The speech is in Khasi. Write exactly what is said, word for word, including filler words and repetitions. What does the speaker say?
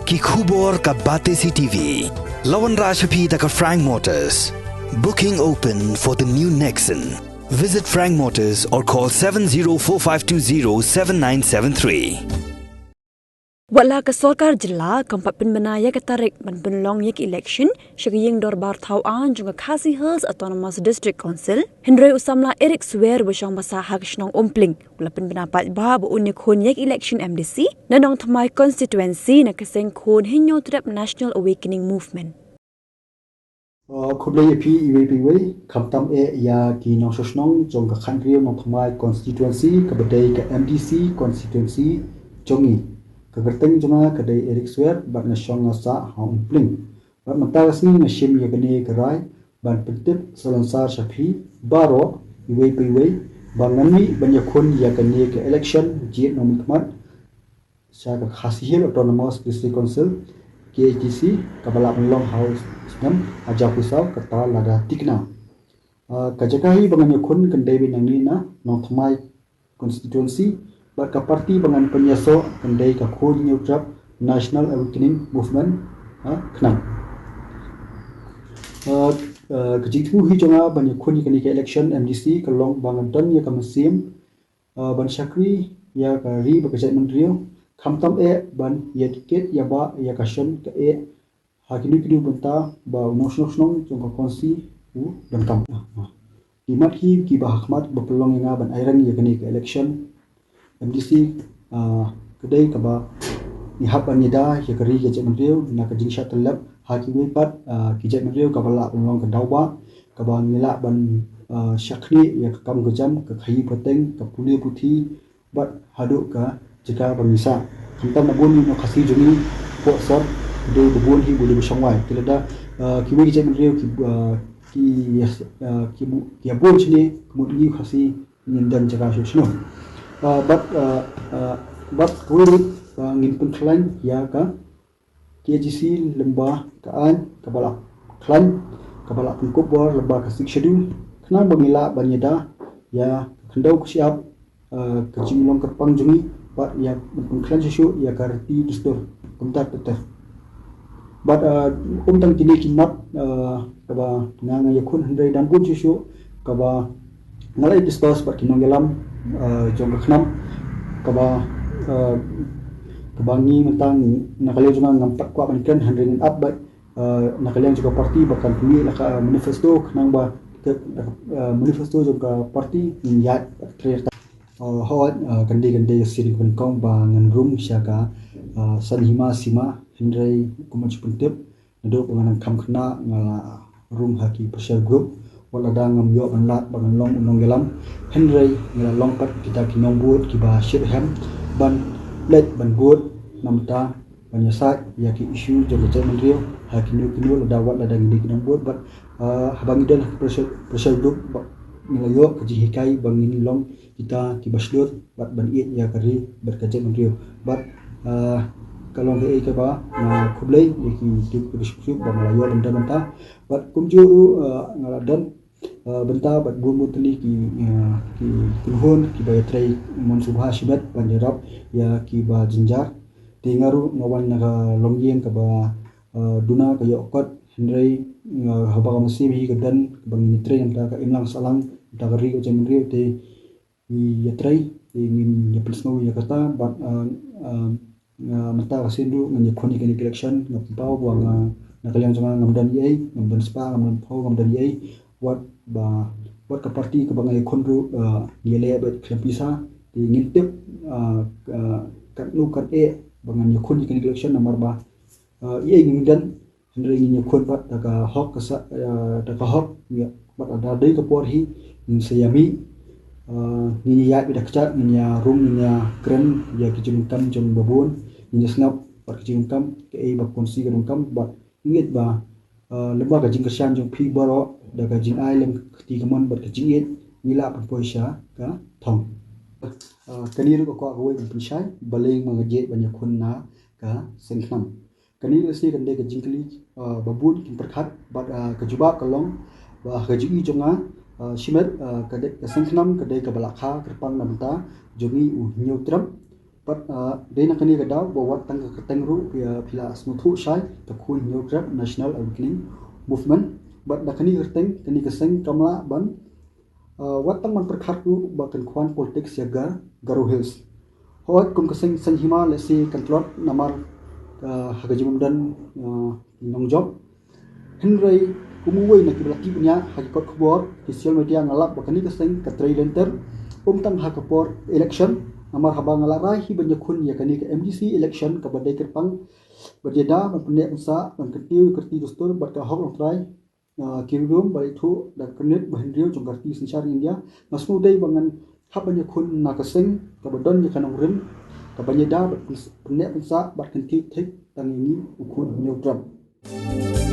Ki khubor ka Batesi T V. La wanrah sha phi da ka Frank Motors. Booking open for the new Nexon. Visit Frank Motors or call seven zero four five two zero seven nine seven three. Wat la ka sorkar jylla kam pat pynbna ïa ka tarik ban pynlong ïa ka election sha ka ïing dorbar thaw aiñ jong ka Khasi Hills Autonomous District Council, hynrei u samla Eric Swer uba shong basa ha ka shnong Umpling u la pynbna paidbah ba un ïakhun ïa ka election M D C na Nongthymmai constituency na ka seng khun Hynñiewtrep National Awakening Movement. Uh, khublei ïa phi iwei pa iwei, khamtam eh ïa ki nongshong shnong jong ka khathynriew Nongthymmai constituency kaba dei ka M D C constituency jong ngi. Ka kyrteng jong nga ka dei Eric Swer bad nga shong nga sah ha Umpling. Bad mynta ka sngi nga shim ïa kane ka rai ban pyntip salonsar sha phi baroh iwei pa iwei ba ngan mih ban ïakhun ïa kane ka election jied nongmihkhmat sha ka Khasi Hills Autonomous District Council, K H D C, kaba lah ban long ha u snem hajar arphew saw, kata lada thikna. Ah, ka jaka hi ba ngan ïakhun kan dei beit nangne na Nongthymmai constituency, bad ka party ba ngan pynïasoh kan dei ka Khun Hynñiewtrep National Awakening Movement, ha Khnam. Ah, ah, ka jingthmu hi jong nga ban ïakhun ïa kane ka election M D C ka long ba ngan don ïa ka mynsiem, ah, ban shakri ïa ka ri bad ka jaitbynriew, khamtam eh ban ïadkit ïa ba ïa ka shon ka eh ha kino kino bynta ba u nongshong shnong jong ka constituency u donkam. Ki mat hi kiba ha khmat ba pynlong ïa nga ban aireng ïa kane ka election M D C, ah, ka dei kaba ngi hap ban ïada ïa ka ri ka jaitbynriew na ka jingshah tyllep ha kiwei pat, ah, ki jaitbynriew kaba lah ban long ka daw ba kaba ngi lah ban, ah, shakri ïa ka kam ka jam, ka khaïi pateng, ka pule puthi, bad haduh ka jaka ba ngi sah. Khamtam na bun ïa u Khasi jong ngi pok sor, dei ba bun hi ba dei ba shongwai. Te lada, ah, kiwei ki jaitbynriew ki, ah, ki, ah, ki bu-, ki ïa bun shane, ka mut ngi u Khasi ngin don jaka shuh shuh. Ah, bad, ah, ah, bad kawei ruh, ah, ngin pynkhlaiñ ïa ka K H D C lyngba ka aiñ kaba la khlaiñ, kaba la pynkup bor lyngba ka Sixth Schedule, khnang ba ngi lah ban ïada ïa ka khyndew ka shyiap, ah, ka jinglong kyrpang jong ngi, bad ïa ban pynkhlaiñ shuh shuh ïa ka riti dustur kumta ter ter. Bad, ah, ym tang kine ki mat, ah, kaba nga nga ïakhun, hynrei dang bun shuh shuh kaba nga la discuss bad ki nongïalam, ah, jong ka Khnam, kaba, ah, kaba ngi mynta na ka liang jong nga ngam pat kwah ban kren, hynrei ngin ap bad, ah, na ka liang jong ka party ba kan pynmih la ka manifesto, khnang ba ka, ah, manifesto jong ka party ngin ïaid bad trei. Ah, hooid, ah, kan dei, kan dei ka sien kaba nyngkong ba ngan rung sha ka, ah, san hima sima, hynrei kumba ju pyntip, naduh ba nga nang kham khynnah nga la rung ha ki pressure group. Wat lada ngam ïoh ban lad ba ngan long u nongïalam, hynrei nga la long pat kita ki nongbud kiba shitrhem ban leit ban bud na bynta ban ïasaid ïa ki issue jong ka jaitbynriew ha kino kino, lada wat lada ngi dei ki nongbud bad, ah, haba ngi don ha ki pressure, pressure group ba ngi la ïoh ka jinghikai ba ngin long kita kiba shlur bad ban ïeit ïa ka ri bad ka jaitbynriew. Bad, ah, ka long kaei kaba nga khublei ïa ki duk kiba suk suk ba nga la ïoh ban don bynta. Bad kumjuh ruh, ah, nga la don, ah, bynta bad bun bun tylli ki, ah, ki kynhun kiba ïatrei mon sngewbha shimet ban ïarap ïa kiba jynjar. Te nga ruh nga wan na ka longïing kaba, ah, duna ka ïoh kot, hynrei, ah, haba ka mynsiem hi ka don kaba ngin ïatrei na bynta ka imlang sahlang, na bynta ka ri ka jaitbynriew, te ngi ïatrei, te ngin ïa pynsngew ïa kata, bad, ah, ah, ah, mynta ka sien ruh ngan ïakhun ïa kane ka election, nga pynpaw ba nga, na ka liang jong nga ngam don ei ei, ngam don spah, ngam don phew, ngam don ei ei, wat ba, wat ka party kaba nga ïakhun ruh, ah, ngi ïaleh bad khlem pisa, te ngin tip, ah, ah, katno kan eh ba ngan ïakhun ïa kane ka election namar ba, ah, ei ei ngim don, hynrei ngin ïakhun bad da ka hok ka sa, eh, da ka hok, ïa, bad da dei ka por hi ngin sa ïa mih, eh, ngin ïa ïaid bad da kjat, ngin ïa rung, ngin ïa kren ïa ki jingdonkam jong babun, ngin ïa sngap bad ki jingdonkam, kaei ba ka constituency ka donkam, bad ngeit ba, eh, lyngba ka jingkyrshan jong phi baroh da ka jingai lem ka kti kamon bad ka jingïeit, ngi lah pynpoi sha ka thong. Eh, kane ruh ka kwah kawei ban pynshai, balei ma nga jied ban ïakhun na ka seng Khnam. Kane lehse kan dei ka jingkylli, ah, ba bun kin pyrkhat, bad, ah, ka jubab ka long ba ha ka jingïohi jong nga, ah, shimet, ah, ka dei, ka seng Khnam ka dei kaba la kha kyrpang na bynta jong ngi u Hynñiewtrep, Bad dei na kane ka daw ba wat tang ka kyrteng ruh phi la sngewthuh shai, ka Khun Hynñiewtrep National Awakening Movement. Bad na kane ka kyrteng, kane ka seng kam lah ban wat tang ban pyrkhat ruh ba kan khwan politics ïa ka Garo Hills. Hooid, kum ka seng, seng hima lehse kan tlot namar ha ka jingmdon nongjop. Hynrei kum uwei na kiba la tip bniah ha ki kot khubor, ki social media, nga lap ba kane ka seng ka trei lynter, ym tang ha ka por election. Namar haba nga la rai hi ban ïakhun ïa kane ka M D C election kaba dei kyrpang, ba ïada ban pynneh pynsah, ban kyntiew ïa ka riti dustur bad ka hok longtrai, ki ruh ba ithuh da ka kyrnit ba hynriew jong ka riti synshar India, nga sngewdei ba ngan hap ban ïakhun na ka seng kaba don ïa ka nongrim, kaba ïada ban pynneh pynsah bad kyntiew thik tang ïa ngi, u Khun Hynñiewtrep.